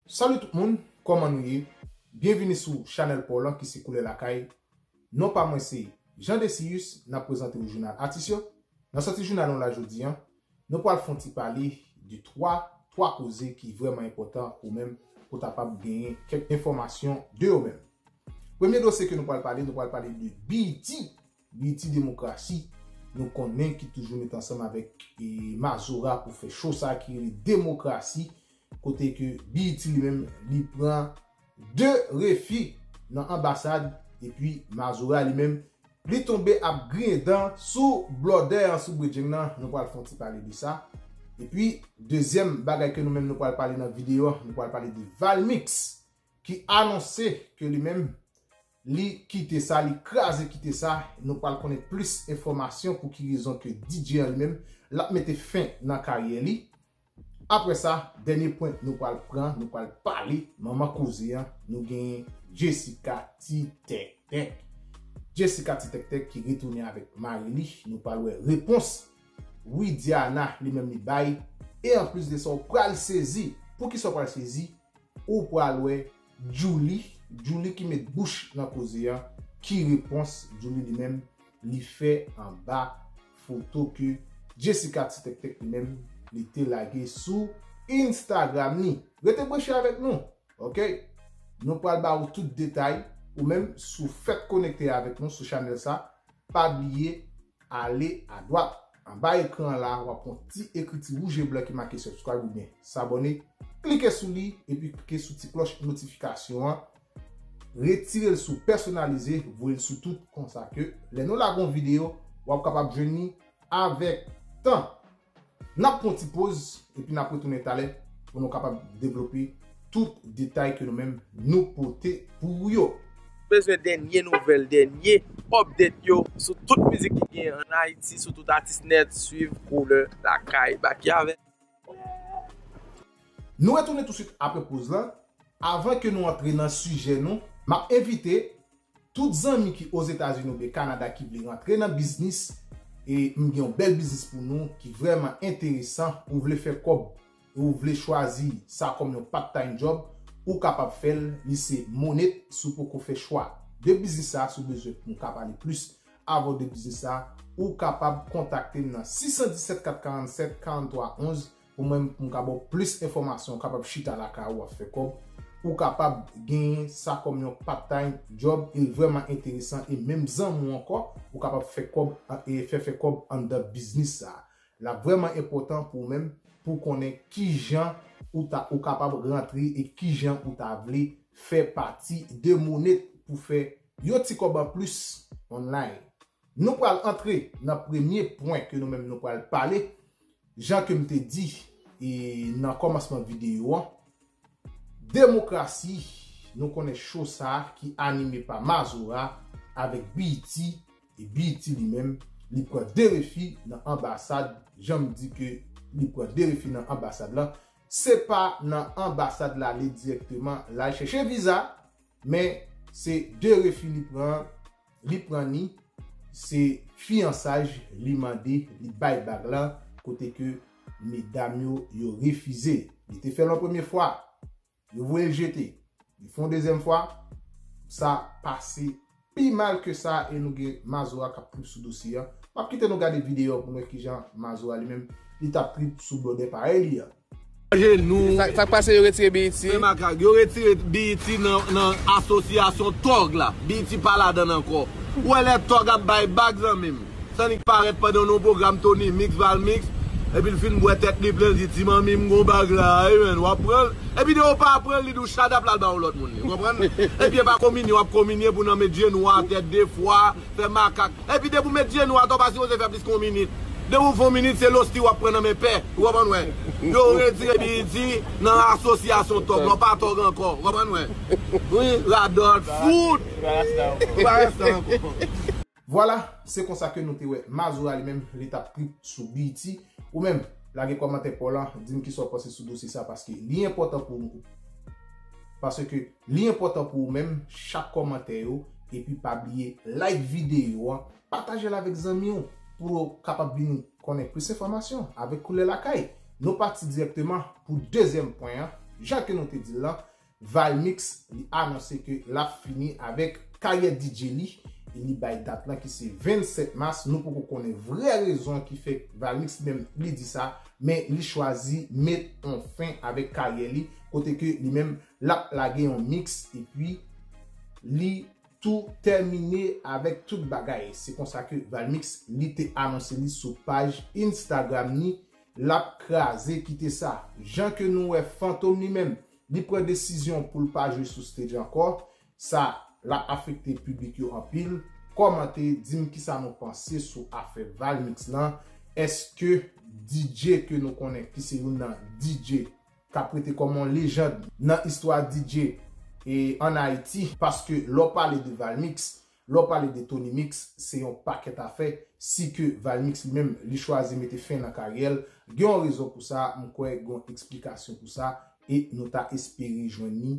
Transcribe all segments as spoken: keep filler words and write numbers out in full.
Salut tout moun, kòman nou ye? Byenvini sou chanèl pa w lan ki se Koulè Lakay. Non pa mwen se Jean Decius, n ap prezante w jounal atis yo. Nan sòti jounal nou la jodi a, nou pral fè yon ti pale de twa, twa koze ki vrèman enpòtan ou menm pou w kapab genyen kèk enfòmasyon de yo menm. Premye dosye ke nou pral pale, nou pral pale de B E T, B E T Demokrasi. Nou konnen ki toujou met ansanm avèk, e, Mazora pou fè show sa ki rele Demokrasi, kote ke B E T li menm, li pran de refi nan anbasad, epi Mazora li menm, li tonbe ap griyen dan sou blòdè an, sou bredjenn nan. Nou pral fè yon ti pale de sa. Epi, dezyèm bagay ke nou menm nou pral pale nan videyo an, nou pral pale de Valmix, ki anonse ke li menm, li kite sa, li kraze kite sa. Nou pral konnen plis enfòmasyon pou ki rezon ke D J an li menm, l ap mete fen nan karyè li. Apre sa, dènye pwen nou pral pran, nou pral pale, manman koze an, nou genyen Jessica Ti Tèk Tèk. Jessica Ti Tèk Tèk ki retounen avèk mari li, nou pral wè repons Widiana li menm li bay. E anplis de sa, w pral sezi. Poukisa w pral sezi? Ou pral wè Djouly, Djouly ki met bouch nan koze an, ki repons Djouly li menm li fè anba foto ke Jessica Ti Tèk Tèk li menm li te lage sou Instagram li. Rete branche avèk nou, oke? Nou pral ba ou tout detay, ou menm si w fèk konekte avèk nou sou chanèl sa, pa bliye ale adwat. Anba ekran an la, w ap wè yon ti ekriti wouj e blan ki make subscribe oubyen s'abonner. Klike sou li, epi klike sou ti klòch notifikasyon an. Retire l sou pèsonalize, voye l sou tout, konsa ke lè nou lage yon videyo, w ap kapab jwenn li avèk tan. N ap pran yon ti poz, epi n ap retounen talè pou nou kapab devlope tout detay ke nou menm nou pote pou yo. Bezwen dènye nouvèl, dènye update yo sou tout mizik ki genyen ann Ayiti, sou tout atis nèt, swiv Koulè Lakay, baki avè m. Nou retounen touswit apre poz lan. Avan ke nou antre nan sijè nou, m ap envite tout zanmi ki Ozetazini oubyen Kanada ki vle rantre nan biznis, e m gen yon bèl biznis pou nou ki vrèman enteresan, ou vle fè kòb, e ou vle chwazi sa kòm yon part time job, ou kapab fè l, li se Monet. Si w poko fè chwa de biznis sa, si w bezwen pou m ka pale plis avè w de biznis sa, ou kapab kontakte m nan sis san disèt kat karannsèt karanntwa onz, pou mwen, pou m ka ba w plis enfòmasyon, ou kapab chita lakay ou ap fè kòb, ou kapab genyen sa kòm yon part time job, e l vrèman enteresan, e menm zanmi w ankò, ou kapab fè kòb, e fè fè kòb anndan biznis sa. L ap vrèman enpòtan pou ou menm, pou w konnen kijan ou ta, ou kapab rantre e kijan ou ta vle fè pati de Monet pou fè yon ti kòb anplis online. Nou pral antre nan premye pwen ke nou menm nou pral pale, jan ke m te di, e, nan kòmansman videyo an, Demokrasi, nou konnen show sa ki anime pa Mazora avèk B E T, e B E T li menm, li pran de refi nan anbasad, jan m di ke li pran de refi nan anbasad lan, se pa nan anbasad l ale dirèkteman, l al chèche viza, men se de refi li pran, li pran ni, se fiyansaj li mande, li bay bag lan, kote ke medam yo, yo refize. Li te fè l yon premye fwa, yo voye l jete. Li fè yon dezyèm fwa, sa pase pi mal ke sa, e nou gen Mazora k ap trip sou dosye a. M ap kite nou gade videyo a pou nou wè kijan Mazora li menm, li t ap trip sou blòdè parèy li a. Ajenou. Sa k pase, yo retire B E T? Fè makak. Yo retire B E T nan, nan asosyasyon tòg la. B E T pa ladann ankò. Ou wè lè tòg ap bay bag, zanmi m. Sa annik parèt pandan nou pwogram Tony Mix, Val Mix. Epi l fin bwè tèt li plen, l di, "Ti manmi m gon bag la, wi, men, w ap pran l." Epi depi w pa pran l, li di w, "Shut up," l al ba yon lòt moun li. Ou konprann? Epi e pa kominye w ap kominye pou nan met jenou atè de fwa, fè makak. Epi depi w met jenou atè, w pa sipoze fè plis ke yon minit. Depi w fè yon minit, se losti w ap pran nan men pè. Ou konprann, wè? Yo retire B E T nan asosyasyon tòg la, w pa tòg ankò. Ou konprann, wè? Wi, radòt, fout. Ou pa rasta ankò. Vwala, se konsa ke nou te wè Mazora li menm, li t ap trip sou B E T. Ou menm, lage kòmantè pa w lan, di m kisa w panse sou dosye sa, paske li enpòtan pou nou. Paske li enpòtan pou ou menm, chak kòmantè yo, epi pa bliye like videyo an, pataje l avèk zanmi w, pou yo kapab vin konnen plis enfòmasyon avèk Koulè Lakay. Nou pati dirèkteman pou dezyèm pwen an, Jan ke nou te di l lan, Valmix li anonse ke l ap fini avèk karyè D J li. E li bay dat lan ki se vennsèt mas. Nou poko konnen vrè rezon ki fè Valmix li menm li di sa, men li chwazi met on fen avèk karyè li, kote ke li menm l ap lage yon mix epi li tou tèmine avèk tout bagay. Se konsa ke Valmix li te anonse li sou paj Instagram ni, l ap kraze kite sa. Jan ke nou wè Fantom li menm, li pran desizyon pou l pa jwe sou stage ankò. Sa l ap afekte piblik yo anpil. Kòmante, di m kisa nou panse sou afè Valmix lan. Èske D J ke nou konnen ki se youn nan D J k ap rete kòm yon lejand nan istwa D J e ann Ayiti, paske lè w pale de Valmix, lè w pale de Tony Mix, se yon pakèt afè. Si ke Valmix li menm, li chwazi mete fen nan karyè l, gen yon rezon pou sa, m kwè gen yon eksplikasyon pou sa, e nou ta espere jwenn li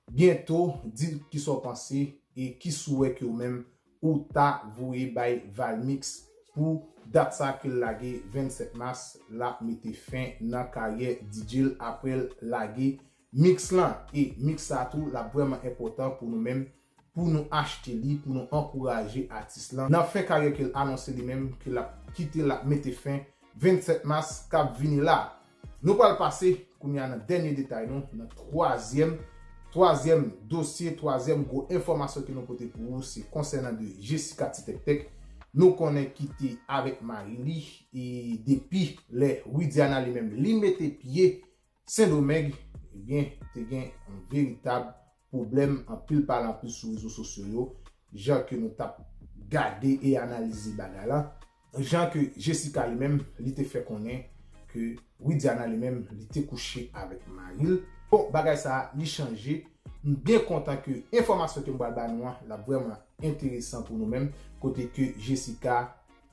byento. Di kisa w panse e ki swè ke w menm ou ta voye bay Valmix pou dat sa ke l lage vennsèt mas, l ap mete fen nan karyè D J l apre l lage mix lan. E mix sa tou, l ap vrèman enpòtan pou nou menm, pou nou achte li, pou nou ankouraje atis lan. Nan fen karyè ke l anonse li menm, ke l ap kite, l ap mete fen vennsèt mas k ap vini la. Nou pral pase kounye a nan dènye detay nou, nan twazyèm, twazyèm dosye, twazyèm gwo enfòmasyon ke nou pote pou ou, se konsènan de Jessica Ti Tèk Tèk. Nou konnen ki te avèk mari li, e depi lè Widiana li menm, li mete pye Sendomeng, ebyen, te gen yon veritab pwoblèm, anpil pale anpil sou rezo sosyo yo, jan ke nou t ap gade e analize bagay la, jan ke Jessica li menm, li te fè konnen ke Widiana li menm, li te kouche avèk mari l. Bon, bagay sa a, li chanje. M byen kontan ke enfòmasyon ke m pral ba nou an, l ap vrèman enteresan pou nou menm, kote ke Jessica,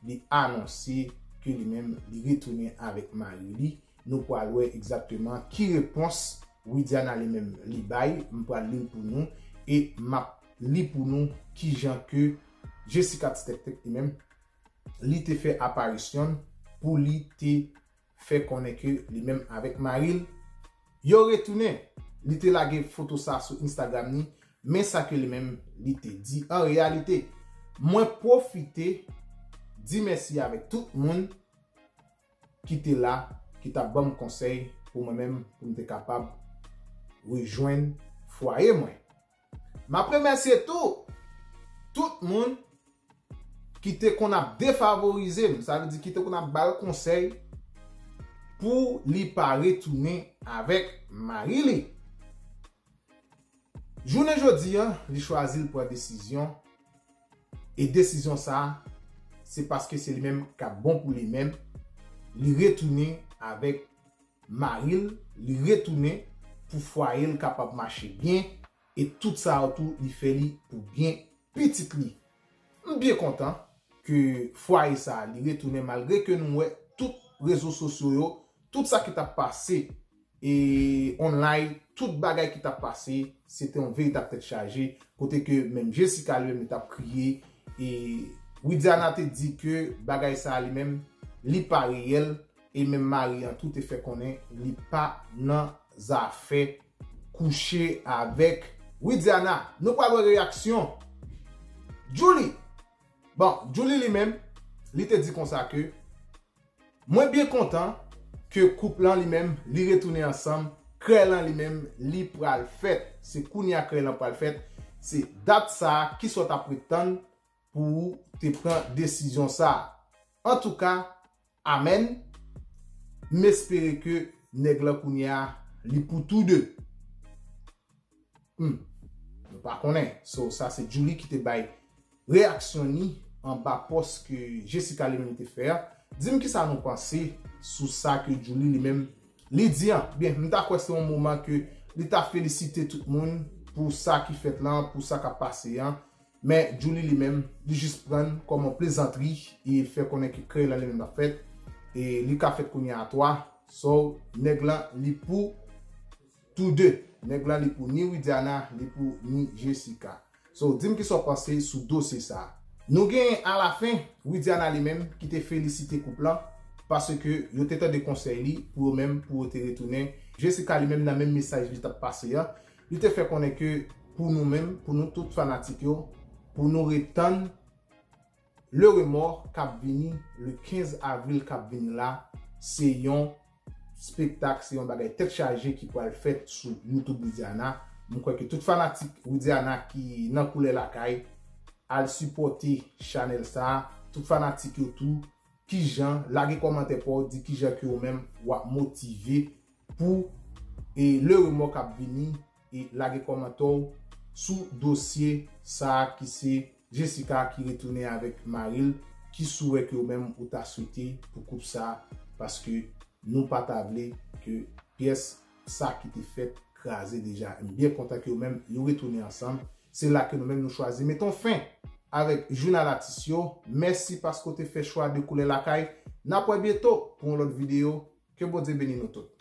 li anonse ke li menm, li retounen avèk mari li. Nou pral wè egzakteman ki repons Widiana li menm li bay. M pral li l pou nou e m ap li pou nou kijan ke Jessica Ti Tèk Tèk li menm, li te fè aparisyon l pou li te fè konnen ke li menm avèk mari l, yo retounen. Li te lage foto sa sou Instagram ni, men sa ke li menm li te di an reyalite. Mwen pwofite di mèsi avèk tout moun ki te la, ki t ap ban m konsèy pou mwen menm, pou m te kapab rejwenn fwaye mwen. M ap remèsye tou tout moun ki te konn ap defavorize m, sa vle di ki te konn ap ba l konsèy pou li pa retounen avèk mari li. Jounen jodi a, li chwazi l pran desizyon, e desizyon sa a, se paske se li menm k ap bon pou li menm, li retounen avèk mari l, li retounen pou fwaye l kapab mache byen, e tout sa yo tou, li fè li pou byen pitit li. M byen kontan ke fwaye sa a, li retounen malgre ke nou wè tout rezo sosyo yo, tout sa ki t ap pase e online, tout bagay ki t ap pase, se te yon veritab tèt chaje, kote ke menm Jessica li menm li t ap kriye, e Widiana te di ke bagay sa a li menm, li pa reyèl, e menm mari an tou te fè konnen li pa nan zafè kouche avèk Widiana. Nou pral wè reyaksyon Djouly. Bon, Djouly li menm, li te di konsa ke mwen byen kontan ke koup lan li menm, li retounen ansanm, krèy lan li menm, li pral fèt. Se kounye a krèy lan pral fèt. Se dat sa a, kisa w t ap ret tann pou ou te pran desizyon sa a. Antouka, amèn. M espere ke nèg lan kounye a, li pou tou de. Hmm. Nou pa konnen. So, sa se Djouly ki te bay reyaksyon ni anba pòs ke Jessica li menm li te fè a. Di m kisa nou panse sou sa ke Djouly li menm li di an. Byen, m ta kwè se yon moman ke li ta felisite tout moun pou sa ki fèt lan, pou sa k ap pase an. Men Djouly li menm, li jis pran l kòm yon plezantri e fè konnen ke krèy lan li menm l ap fèt. E li ka fèt kounye a twa. So, nèg lan, li pou tou de. Nèg lan, li pou ni Widiana, li pou ni Jessica. So, di m kisa w panse sou dosye sa a. Nou genyen alafen, Widiana li menm, ki te felisite koup lan. paske yo te tande konsèy li pou yo menm, pou yo te retounen. Jessica li menm nan menm mesaj li t ap pase a, li te fè konnen ke pou nou menm, pou nou tout fanatik yo, pou nou ret tann Le Remords k ap vini le kenz avril k ap vini la, se yon spektak, se yon bagay tèt chaje ki pral fèt sou YouTube Widiana. Mwen kwè ke tout fanatik Widiana ki nan Koulè Lakay, al sipòte chanèl sa a. Tout fanatik yo tou, kijan, lage kòmantè pa w, di kijan ke ou menm w ap motive pou e Le Remords k ap vini, e lage kòmantè w sou dosye sa a ki se Jessica ki retounen avèk mari l, ki sou wè ke ou menm ou ta swete pou koup sa a, paske nou pa ta vle ke pyès sa ki te fèt kraze deja. M byen kontan ke ou menm yo retounen ansanm. Se la ke nou menm nou chwazi mete yon fen avèk jounal atis yo. Mèsi paske w te fè chwa de Koulè Lakay. N ap wè byento pou yon lòt videyo. Ke Bondye beni nou tout.